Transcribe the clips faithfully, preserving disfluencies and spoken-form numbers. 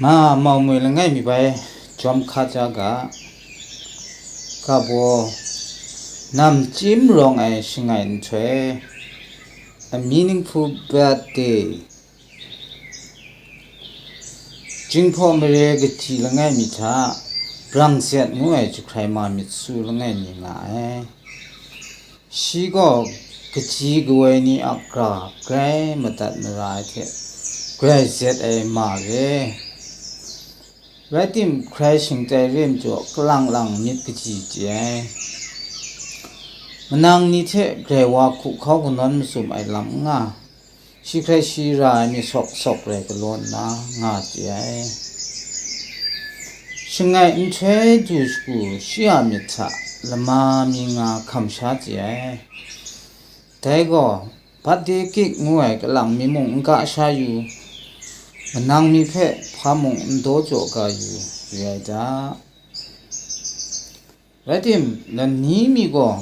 Nga mau moi langai mi bai jawm hka ja ga, ga baw, namchyim rawng ai shangai nhtoi, a meaningful birthday. Jinghpaw mare kaji langai mi hta, brang zet ngu ai jahkrai ma myit su langai mi nga ai. Shi gaw kaji kawoi ni a gara grai madat mara ai hte, grai zet ai ma re. Rai tim, hkrai shingtai re majaw, kalang lang myit kaji chye ai. Manang ni hte grai wa hku hkau kanawn masum ai lam n nga, shi hkrai shi ra ai mi sawk sawk rai galaw nna nga chye ai. Shangai nhtoi du shagu shi a myit hta lama mi nga hkam sha chye ai. Dai gaw, birthday cake ngu ai kalang mi mung n ga sha yu, manang mi hpe hpa mung n daw jaw ga yu, re ai da. Rai tim, lani mi gaw,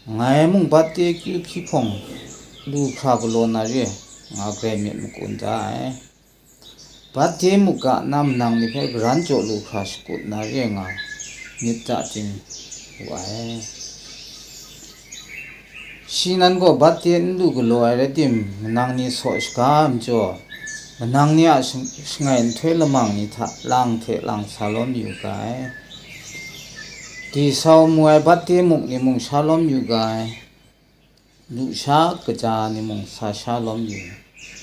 ngai mung birthday kyu hpyi hpawng lu hkra galaw na re, nga grai myit makun da ai. Birthday muk ga na manang ni hpe garan jaw lu hkra shakut na re nga myit da ting wu ai. Shi nan gaw birthday n lu galaw ai rai tim, manang ni saw shaga ai majaw, manang ni a shang-, shangai nhtoi lamang ni hta lang hte lang sa lawm yu ga ai. Di sau mu ai birthday muk ni mung sha lawm yu ga ai. Lusha kaja ni mung sa sha lawm yu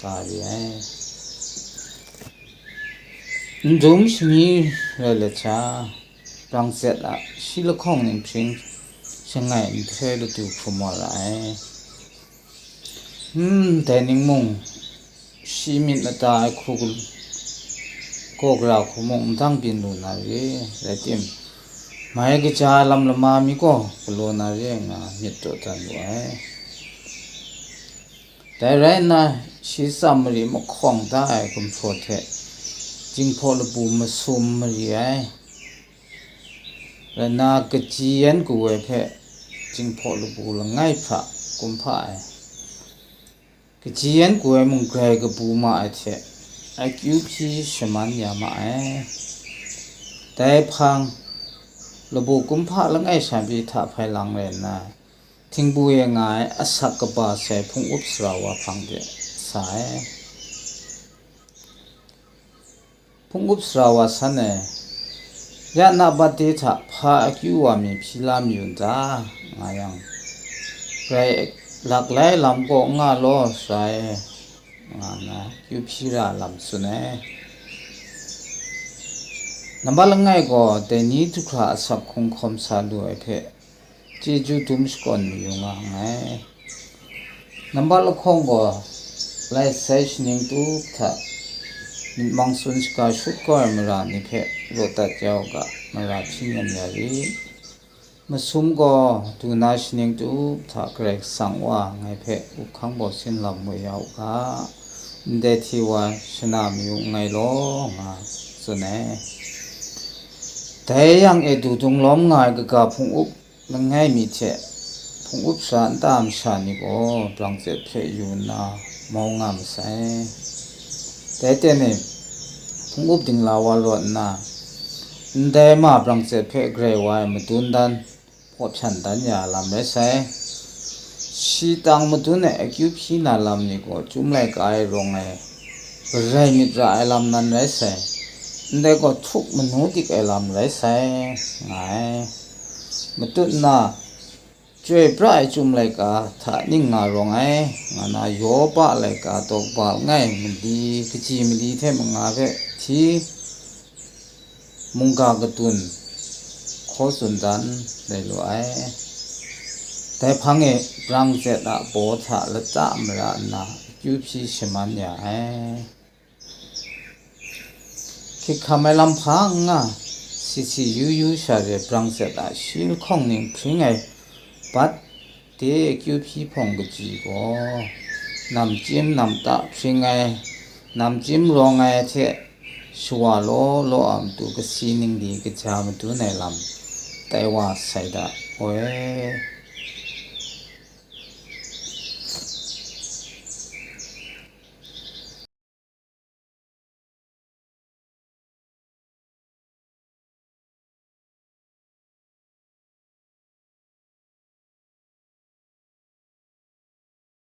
ga re ai. N dum shani rai let sha, brang zet a shi lahkawng ninghpring shangai nhtoi latu hkrum wa ra ai. Hmm, dai ning mung, shi myit mada ai hku gal-, gaw gara hku mung n dang byin lu na re, rai tim, mai kaja lam lama mi gaw galaw na re nga myit dawdan lu ai. Dai rai nna, shi tsam mari mahkawng da ai gumhpraw hte, jinghpaw labu masum mari ai. Rai nna, kaji yan ku ai hpe, jinghpaw labu langai hpra kumhpa ai. Kaji yan ku ai mung grai kabu ma ai hte, akyu hpyi shaman ya ma ai. Dai hpang, labu kumhpa langai sha pyi hta hpai lang rai nna, htingbu e nga ai asak kaba sai hpung up sara wa hpang de sa ai. Hpung up sara wa san e, ya na birthday hta hpa akyu wa mi hpyi la mayu n ta, nga yang, grai lak lai lam kaw n nga law, sara e, nga nna akyu hpyi ra lam tsun ai. Nambat langai gaw dai ni du hkra asak hkungkhawm sa lu ai hpe, chyeju dum shakawn mayu nga nngai. Nambat lahkawng gaw, lai sai shaning tup hta myit mang tsun shaga shut kau ai mara ni hpe rawt dat ya u ga, mara hpyi nem ya rit. Masum gaw, du na shaning tup hta Karai Kasang Wa ngai hpe up hkang bawsin lam woi ya u ga, ndai hti wa shana mayu nngai law, nga tsun ai. Dai yang e du dung lawm nga ai kaga hpung up langai mi hte hpung up sara nta masha ni gaw brang zet hpe yu nna mau nga masai. Dai ten e hpung up dingla wa rawt nna, ndai ma brang zet hpe grai wa ai madun dan, hpaw hpyan dan ya lam rai sai. Shi tang madun e akyu hpyi na lam ni gaw chyum laika e rawng ai, garai myit ra ai lam nan rai sai. Ndai gaw htuk manu dik ai lam rai sai, nga ai. Matut nna, chyoi pra ai chyum laika hta ning nga rawng ai, nga na, Yopa laika taw kaba langai mali, kaji mali hte manga hpe hti, mungga kadun hkaw tsun dan rai lu ai. Dai hpang e brang zet a baw hta lata mara nna akyu hpyi shaman ya ai. Hkyik hkam ai lam hpa n nga, si si yu yu sha re brang zet a shi lahkawng ning hpring ai bat de akyu hpyi hpawng kaji gaw, namchyim namta hpring ai, namchyim rawng ai hte shawa law law a matu kasi ningli kaja madun ai lam tai wa sai da, oi.